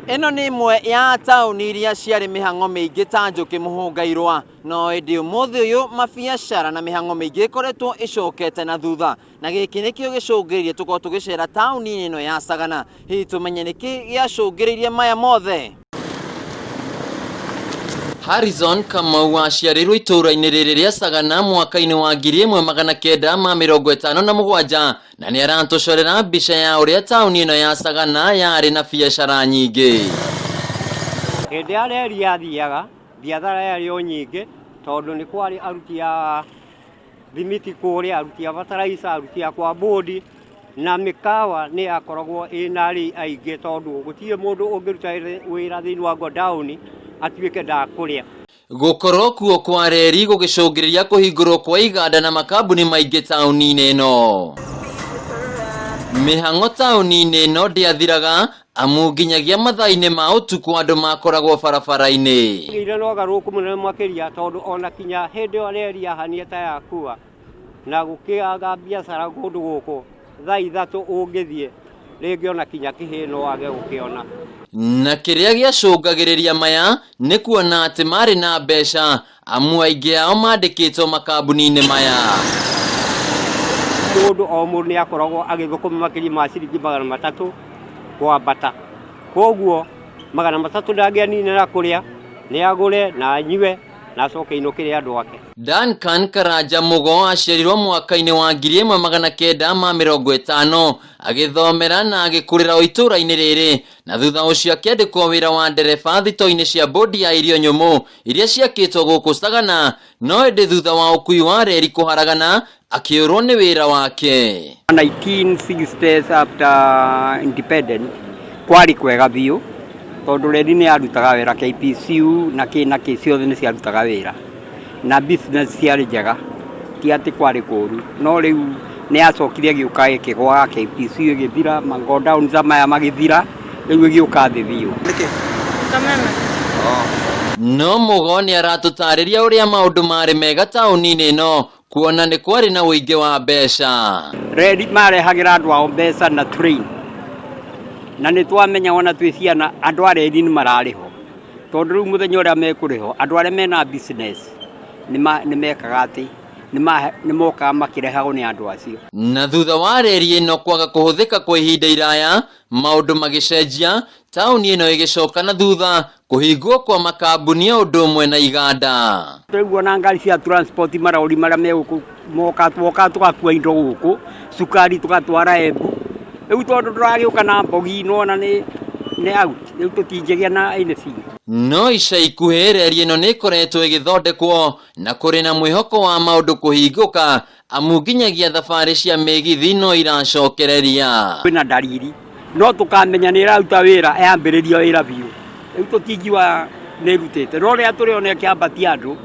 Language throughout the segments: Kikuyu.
Ĩno nĩ ĩmwe ya taũni iria ciarĩ mĩhang'o mĩingĩ ta njũkĩ mũhũnga-irũa, no ĩndĩ ũmũthĩ ũyũ mabiacara na mĩhang'o mĩingĩ ĩkoretwo ĩcokete na thutha, na gĩkĩ nĩkĩo gĩcũngĩrĩirie tũkorwo tũgĩcera taũni-inĩ ĩno ya Sagana, hihi tũmenye nĩkĩ gĩacũngĩrĩirie maya mothe. Harrison Kamau aciarĩirwo itũũra-inĩ rĩrĩ rĩa Sagana mwaka-inĩ wa 1957 na nĩ aratũcorera mbica ya ũrĩa taũni ĩno ya Sagana yarĩ na biacara nyingĩ. Hĩndĩ ya reri yathiaga, biathara yarĩ o nyingĩ tondũ nĩ kwarĩ aruti a thimiti kũrĩa, aruti a bataraica, aruti a kwa bũndi, na mĩkawa nĩ yakoragwo ĩna arĩi aingĩ tondũ gũtirĩ mũndũ ũngĩruta wĩra thĩinĩ wa godown atuĩke ndakũrĩa. Gũkorwo kuo kwa reri gũgĩcũngĩrĩria kũhingũrwo kwa iganda na makambuni maingĩ taũni-inĩ ĩno. Mĩhang'o taũni-inĩ ĩno ndĩathiraga amu nginyagia mathaa-inĩ ma ũtukũ andũ makoragwo barabara-inĩ. Kũgĩire na ũgarũrũku mũnene makĩria tondũ ona kinya hĩndĩ ĩyo reri yahania ta yakua na gũkĩaga biacara kũndũ gũkũ, thaa 3 ũngĩthiĩ rĩngĩ ona kinya kĩhĩĩ no wage gũkĩona. Na kĩrĩa gĩacũngagĩrĩria maya nĩ kuona atĩ marĩ na mbeca amu aingĩ ao mandĩkĩtwo makambuni-inĩ maya. Mũndũ o mũndũ nĩ akoragwo agĩthũkũma makĩria ma ciringi 300 kwambata, koguo 300 ndangĩaninĩra kũrĩa, nĩ agũre na anyue na acoke ainũkĩre andũ ake. Duncan Karanja Mugo aciarirwo mwaka-inĩ wa 1950 agĩthomera na agĩkũrĩra o itũũra-inĩ rĩrĩ, na thutha ũcio akĩandĩkwo wĩra wa ndereba thito-inĩ cia bodi ya irio nyũmũ iria ciakĩtwo gũkũ Sagana, no ĩndĩ thutha wa ũkui wa reri kũharagana akĩũrwo nĩ wĩra wake. 1960s after independence kwarĩ kwega biũ tondũ reri nĩ yarutaga wĩra, KPCU na kĩ na kĩ ciothe nĩ ciarutaga wĩra na business ciarĩ njega, ti atĩ kwarĩ kũru, no rĩu nĩ yacokire ĩgĩũka ĩkĩgwa, KPCU ĩgĩthira, magodowns maya magĩthira, rĩu ĩgĩũka thĩ biũ. Kameme. No Mugo nĩ aratũtarĩria ũrĩa maũndũ marĩ mega taũni-inĩ ĩno kuona nĩ kwarĩ na ũingĩ wa mbeca. Reri marehagĩra andũ ao mbeca na train, na nĩ twamenya ona twĩ ciana andũ a reri nĩ mararĩhwo, tondũ rĩu mũthenya ũrĩa mekũrĩhwo andũ arĩa mena business nĩ mekaga atĩ nĩ mokaga makĩrehagwo nĩ andũ acio. Na thutha wa reri ĩno kwaga kũhũthĩka kwa ihinda iraya, maũndũ magĩcenjia, taũni ĩno ĩgĩcoka na thutha kũhingwo kwa makambuni o ũndũ ũmwe na iganda. Rĩu ona ngari cia transport marori marĩa me gũkũ moka twoka tũgakua indo gũkũ, cukari tũgatwara Embu, rĩu tondũ ndũragĩũka na mbogi nĩwona nĩ out, rĩu tũtingĩgĩa na anything. No ica ikuhĩ reri ĩno nĩ ĩkoretwo ĩgĩthondekwo na kũrĩ na mwĩhoko wa maũndũ kũhingũka amu nginyagia thabarĩ cia mĩgithi no iracokereria. Kwĩna ndariri no tũkamenya nĩ ĩraruta wĩra yambĩrĩria wĩra biũ, rĩu tũtingiuga nĩ ĩrutĩte, no rĩrĩa tũrĩona ĩkĩambatia andũ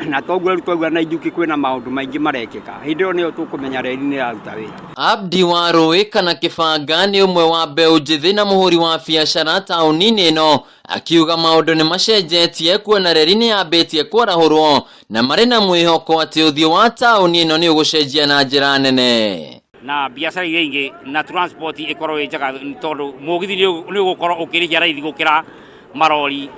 na toguo rĩu twaigua Nanyuki kwĩna maũndũ maingĩ marekĩka, hĩndĩ ĩyo nĩyo tũkũmenya reri nĩ ĩraruta wĩra. Abdi wa Rũĩ kana Kĩbanga nĩ ũmwe wa mbeũ njĩthĩ na mũhũri wa biacara taũni-inĩ ĩno, akiuga maũndũ nĩ macenjetie kuona reri nĩ yambĩtie kwarahũrwo na marĩ na mwĩhoko atĩ ũthiũ wa taũni ĩno nĩ ũgũcenjia na njĩra nene. Na biacara iria ingĩ na transport ĩkorwo ĩ njega tondũ mũgithi nĩ ũgũkorwo ũkĩrĩhia raithi gũkĩra marori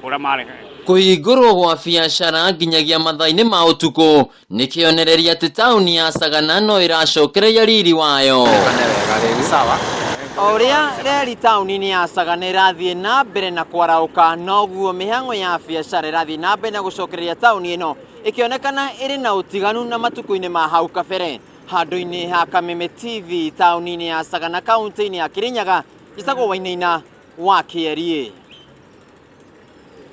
ũrĩa mareka. Kũhingũrwo gwa biacara nginyagia mathaa-inĩ ma ũtukũ nĩ kĩonereria atĩ taũni ya Sagana no ĩracokereria riri wayo. O ũrĩa reri taũni-inĩ ya Sagana ĩrathiĩ na mbere na kwarahũka, noguo mĩhang'o ya biacara ĩrathiĩ na mbere na gũcokereria taũni ĩno, ĩkĩonekana ĩrĩ na ũtiganu na matukũ-inĩ ma hau kabere. Handũ-inĩ ha Kameme TV taũni-inĩ ya Sagana kaũntĩ-inĩ ya Kirinyaga, njĩtagwo Wainaina wa Kĩeriĩ.